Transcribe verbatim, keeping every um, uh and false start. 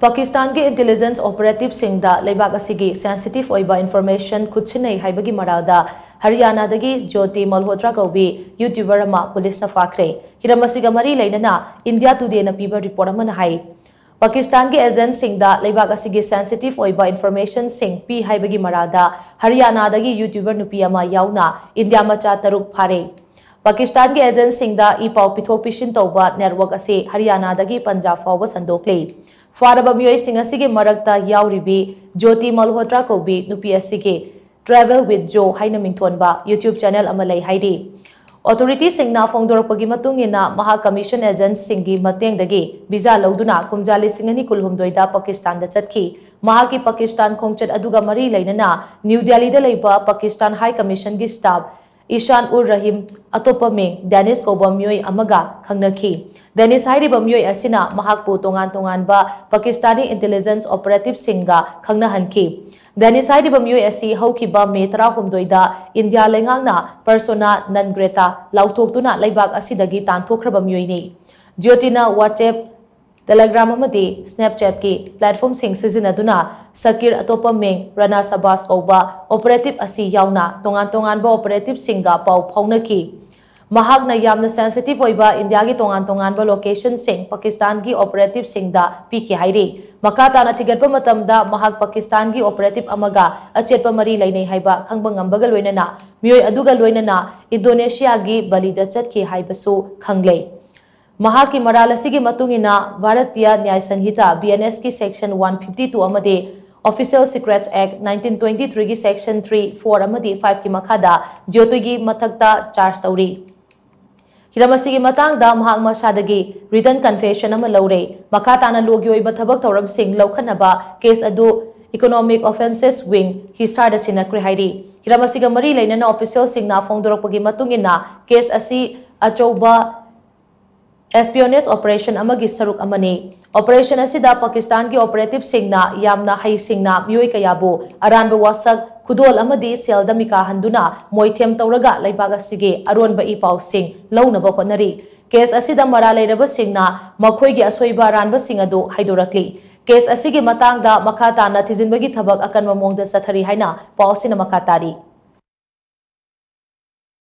ꯄꯥꯀꯤꯁꯇꯥꯟꯒꯤ intelligence ꯑꯣꯄꯔꯦꯇꯤꯚꯁꯤꯡꯗ ꯂꯩꯕꯥꯛ ꯑꯁꯤꯒꯤ sensitive ꯑꯣꯏꯕ ꯏꯟꯐꯣꯔꯃꯦꯁꯟ ꯈꯨꯠꯁꯤꯟꯅꯩ ꯍꯥꯏꯕꯒꯤ ꯃꯔꯥꯜꯗ ꯍꯔꯤꯌꯥꯅꯥꯗꯒꯤ ꯖ꯭ꯌꯣꯇꯤ ꯃꯜꯍꯣꯇ꯭ꯔꯥ ꯀꯧꯕꯤ ꯌꯨꯇ꯭ꯌꯨꯕꯔ ꯑꯃ ꯄꯨꯂꯤꯁꯅ ꯐꯥꯈ꯭ꯔꯦ꯫ ꯍꯤꯔꯝ ꯑꯁꯤꯒ ꯃꯔꯤ ꯂꯩꯅꯅ ꯏꯟꯗꯤꯌꯥ ꯇꯨꯗꯦꯅ ꯄꯤꯕ ꯔꯤꯄꯣꯔꯠ ꯑꯃꯅ ꯍꯥꯏ, ꯄꯥꯀꯤꯁꯇꯥꯟꯒꯤ ꯑꯦꯖꯦꯟꯠꯁꯤꯡꯗ ꯂꯩꯕꯥꯛ ꯑꯁꯤꯒꯤ ꯁꯦꯟꯁꯤꯇꯤꯚ ꯑꯣꯏꯕ ꯏꯟꯐꯣꯔꯃꯦꯁꯟꯁꯤꯡ ꯄꯤ ꯍꯥꯏꯕꯒꯤ ꯃꯔꯥꯜꯗ ꯍꯔꯤꯌꯥꯅꯥꯗꯒꯤ ꯌꯨꯇ꯭ꯌꯨꯕꯔ ꯅꯨꯄꯤ ꯑꯃ ꯌꯥꯎꯅ ꯏꯟꯗꯤꯌꯥ ꯃꯆꯥ ꯇꯔꯨꯛ ꯐꯥꯔꯦ꯫ ꯄꯥꯀꯤꯁꯇꯥꯟꯒꯤ ꯑꯦꯖꯦꯟꯠꯁꯤꯡꯗ ꯏ ꯄꯥꯎ ꯄꯤꯊꯣꯛ ꯄꯤꯁꯤꯟ ꯇꯧꯕ ꯅꯦꯠꯋꯥꯔꯛ ꯑꯁꯤ ꯍꯔꯤꯌꯥꯅꯥꯗꯒꯤ ꯄꯟꯖꯥꯕ ꯐꯥꯎꯕ ꯁꯟꯗꯣꯛꯂꯤ꯫ ꯐꯥꯔꯕ ꯃꯤꯑꯣꯏꯁꯤꯡ ꯑꯁꯤꯒꯤ ꯃꯔꯛꯇ ꯌꯥꯎꯔꯤꯕꯤ ꯖ꯭ꯌꯣꯇꯤ ꯃꯜꯍꯣꯇ꯭ꯔꯥ ꯀꯧꯕꯤ ꯅꯨꯄꯤ ꯑꯁꯤꯒꯤ Travel with Joe ꯍꯥꯏꯅ ꯃꯤꯡꯊꯣꯟꯕ ꯌꯨꯇ꯭ꯌꯨꯕ ꯆꯦꯅꯦꯜ ꯑꯃ ꯂꯩ ꯍꯥꯏꯔꯤ꯫ ꯑꯣꯊꯣꯔꯤꯇꯤꯁꯤꯡꯅ ꯐꯣꯡꯗꯣꯔꯛꯄꯒꯤ ꯃꯇꯨꯡ ꯏꯟꯅ, ꯃꯍꯥꯛ ꯀꯃꯤꯁꯟ ꯑꯦꯖꯦꯟꯠꯁꯤꯡꯒꯤ ꯃꯇꯦꯡꯗꯒꯤ ꯚꯤꯖꯥ ꯂꯧꯗꯨꯅ ꯀꯨꯝꯖꯥ ꯂꯤꯁꯤꯡ ꯑꯅꯤ ꯀꯨꯟꯍꯨꯝꯗꯣꯏꯗ ꯄꯥꯀꯤꯁꯇꯥꯟꯗ ꯆꯠꯈꯤ꯫ ꯃꯍꯥꯛꯀꯤ ꯄꯥꯀꯤꯁꯇꯥꯟ ꯈꯣꯡꯆꯠ ꯑꯗꯨꯒ ꯃꯔꯤ ꯂꯩꯅꯅ ꯅ꯭ꯌꯨ ꯗꯦꯜꯂꯤꯗ ꯂꯩꯕ ꯄꯥꯀꯤꯁꯇꯥꯟ ꯍꯥꯏ ꯀꯃꯤꯁꯟꯒꯤ ꯁ꯭ꯇꯥꯐ ꯏꯁꯥꯟ ꯎꯔ ꯔꯍꯤꯝ, ꯑꯇꯣꯞꯄ ꯃꯤꯡ ꯗꯦꯅꯤꯁ ꯀꯧꯕ ꯃꯤꯑꯣꯏ ꯑꯃꯒ ꯈꯪꯅꯈꯤ꯫ ꯗꯦꯅꯤꯁ ꯍꯥꯏꯔꯤꯕ ꯃꯤꯑꯣꯏ ꯑꯁꯤꯅ ꯃꯍꯥꯛꯄꯨ ꯇꯣꯉꯥꯟ ꯇꯣꯉꯥꯟꯕ ꯄꯥꯀꯤꯁꯇꯥꯅꯤ ꯏꯟꯇꯦꯂꯤꯖꯦꯟꯁ ꯑꯣꯄꯔꯦꯇꯤꯚꯁꯤꯡꯒ ꯈꯪꯅꯍꯟꯈꯤ꯫ ꯗꯦꯅꯤꯁ ꯍꯥꯏꯔꯤꯕ ꯃꯤꯑꯣꯏ ꯑꯁꯤ ꯍꯧꯈꯤꯕ ꯃꯦ ꯇꯔꯥꯍꯨꯝꯗꯣꯏꯗ ꯏꯟꯗꯤꯌꯥ ꯂꯩꯉꯥꯛꯅ ꯄꯔꯁꯣꯅꯥ ꯅꯟ ꯒ꯭ꯔꯦꯇꯥ ꯂꯥꯎꯊꯣꯛꯇꯨꯅ ꯂꯩꯕꯥꯛ ꯑꯁꯤꯗꯒꯤ ꯇꯥꯟꯊꯣꯛꯈ꯭ꯔꯕ ꯃꯤꯑꯣꯏꯅꯤ꯫ ꯖ꯭ꯌꯣꯇꯤꯅ WhatsApp, Telegram ꯑꯃꯗꯤ Snapchatꯀꯤ ꯄ꯭ꯂꯦꯠꯐꯣꯝꯁꯤꯡ ꯁꯤꯖꯤꯟꯅꯗꯨꯅ ꯁꯀꯤꯔ, ꯑꯇꯣꯞꯄ ꯃꯤꯡ ꯔꯅꯥ ꯁꯕꯥꯁ ꯀꯧꯕ ꯑꯣꯄꯔꯦꯇꯤꯚ ꯑꯁꯤ ꯌꯥꯎꯅ ꯇꯣꯉꯥꯟ ꯇꯣꯉꯥꯟꯕ ꯑꯣꯄꯔꯦꯇꯤꯚꯁꯤꯡꯒ ꯄꯥꯎ ꯐꯥꯎꯅꯈꯤ꯫ ꯃꯍꯥꯛꯅ ꯌꯥꯝꯅ ꯁꯦꯟꯁꯤꯇꯤꯚ ꯑꯣꯏꯕ ꯏꯟꯗꯤꯌꯥꯒꯤ ꯇꯣꯉꯥꯟ ꯇꯣꯉꯥꯟꯕ ꯂꯣꯀꯦꯁꯟꯁꯤꯡ ꯄꯥꯀꯤꯁꯇꯥꯟꯒꯤ ꯑꯣꯄꯔꯦꯇꯤꯚꯁꯤꯡꯗ ꯄꯤꯈꯤ ꯍꯥꯏꯔꯤ꯫ ꯃꯈꯥ ꯇꯥꯅ ꯊꯤꯒꯠꯄ ꯃꯇꯝꯗ ꯃꯍꯥꯛ ꯄꯥꯀꯤꯁꯇꯥꯟꯒꯤ ꯑꯣꯄꯔꯦꯇꯤꯚ ꯑꯃꯒ ꯑꯆꯦꯠꯄ ꯃꯔꯤ ꯂꯩꯅꯩ ꯍꯥꯏꯕ ꯈꯪꯕ ꯉꯝꯕꯒ ꯂꯣꯏꯅꯅ ꯃꯤꯑꯣꯏ ꯑꯗꯨꯒ ꯂꯣꯏꯅꯅ ꯏꯟꯗꯣꯅꯦꯁꯤꯌꯥꯒꯤ ꯕꯂꯤꯗ ꯆꯠꯈꯤ ꯍꯥꯏꯕꯁꯨ ꯈꯪꯂꯦ꯫ ꯃꯍꯥꯛꯀꯤ ꯃꯔꯥꯜ ꯑꯁꯤꯒꯤ ꯃꯇꯨꯡ ꯏꯟꯅ Bharatiya ꯅ꯭ꯌꯥꯌ ꯁꯪꯍꯤꯇꯥ, BNSꯀꯤ Section one fifty two ꯑꯃꯗꯤ Official Secrets Act nineteen twenty threeꯒꯤ Section three, four ꯑꯃꯗꯤ fiveꯀꯤ ꯃꯈꯥꯗ ꯖ꯭ꯌꯣꯇꯤꯒꯤ ꯃꯊꯛꯇ ꯆꯥꯔꯖ ꯇꯧꯔꯤ꯫ ꯍꯤꯔꯝ ꯑꯁꯤꯒꯤ ꯃꯇꯥꯡꯗ ꯃꯍꯥꯛ ꯃꯁꯥꯗꯒꯤ written confession ꯑꯃ ꯂꯧꯔꯦ꯫ ꯃꯈꯥ ꯇꯥꯅ ꯂꯣꯒꯤ ꯑꯣꯏꯕ ꯊꯕꯛ ꯊꯧꯔꯝꯁꯤꯡ ꯂꯧꯈꯠꯅꯕ ꯀꯦꯁ ꯑꯗꯨ Economic Offences Wing, ꯍꯤꯁꯥꯔꯗ ꯁꯤꯟꯅꯈ꯭ꯔꯦ ꯍꯥꯏꯔꯤ꯫ ꯍꯤꯔꯝ ꯑꯁꯤꯒ ꯃꯔꯤ ꯂꯩꯅꯅ ꯑꯣꯐꯤꯁꯤꯌꯦꯜꯁꯤꯡꯅ ꯐꯣꯡꯗꯣꯔꯛꯄꯒꯤ ꯃꯇꯨꯡ ꯏꯟꯅ, ꯀꯦꯁ ꯑꯁꯤ ꯑꯆꯧꯕ espionage operation ꯑꯃꯒꯤ ꯁꯔꯨꯛ ꯑꯃꯅꯤ꯫ Operation ꯑꯁꯤꯗ ꯄꯥꯀꯤꯁꯇꯥꯟꯒꯤ ꯑꯣꯄꯔꯦꯇꯤꯚꯁꯤꯡꯅ ꯌꯥꯝꯅ ꯍꯩꯁꯤꯡꯅ ꯃꯤꯑꯣꯏ ꯀꯌꯥꯕꯨ ꯑꯔꯥꯟꯕ ꯋꯥꯁꯛ, ꯈꯨꯗꯣꯜ ꯑꯃꯗꯤ ꯁꯦꯜꯗ ꯃꯤꯀꯥꯍꯟꯗꯨꯅ ꯃꯣꯏꯊꯦꯝ ꯇꯧꯔꯒ ꯂꯩꯕꯥꯛ ꯑꯁꯤꯒꯤ ꯑꯔꯣꯟꯕ ꯏ ꯄꯥꯎꯁꯤꯡ ꯂꯧꯅꯕ ꯍꯣꯠꯅꯔꯤ꯫ ꯀꯦꯁ ꯑꯁꯤꯗ ꯃꯔꯥꯜ ꯂꯩꯔꯕꯁꯤꯡꯅ ꯃꯈꯣꯏꯒꯤ ꯑꯁꯣꯏꯕ ꯑꯔꯥꯟꯕꯁꯤꯡ ꯑꯗꯨ ꯍꯥꯏꯗꯣꯔꯛꯂꯤ꯫ ꯀꯦꯁ ꯑꯁꯤꯒꯤ ꯃꯇꯥꯡꯗ ꯃꯈꯥ ꯇꯥꯅ ꯊꯤꯖꯤꯟꯕꯒꯤ ꯊꯕꯛ ꯑꯀꯟꯕ ꯃꯑꯣꯡꯗ ꯆꯠꯊꯔꯤ ꯍꯥꯏꯅ ꯄꯥꯎ ꯑꯁꯤꯅ ꯃꯈꯥ ꯇꯥꯔꯤ꯫